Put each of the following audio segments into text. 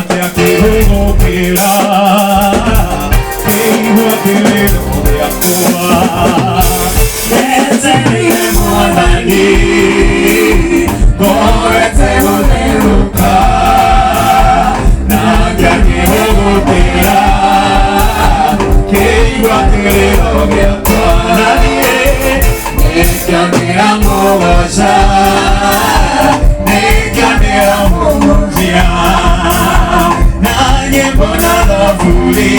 Nake akĩhũgũkĩra kĩigua kĩrĩro gĩakwa. Ndetereire Mwathani ngoro ĩtegũtherũka, nake akĩhũgũkĩra kĩigua kĩrĩro gĩakwa. Na niĩ nĩkĩo ndĩramũgoca, nĩkĩo ndĩramũhunjia na nyĩmbo na thaburi,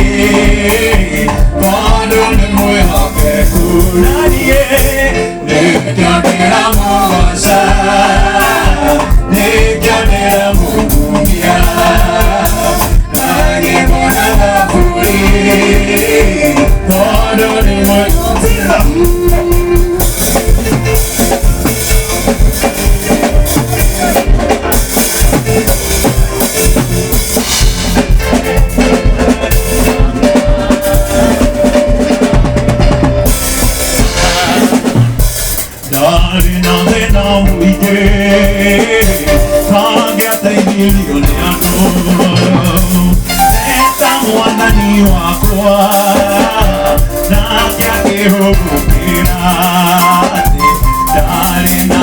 tondũ nĩ mwĩhokeku. Na niĩ nĩkĩo ndĩramũgoca, nĩkĩo ndĩramũhunjia na nyĩmbo na thaburi, tondũ nĩ mwĩhokeku. Ndarĩ na thĩna mũingĩ tangĩateithirio nĩ andũ, eta Mwathani wakwa nake akĩhũgũkĩra. Ndarĩ na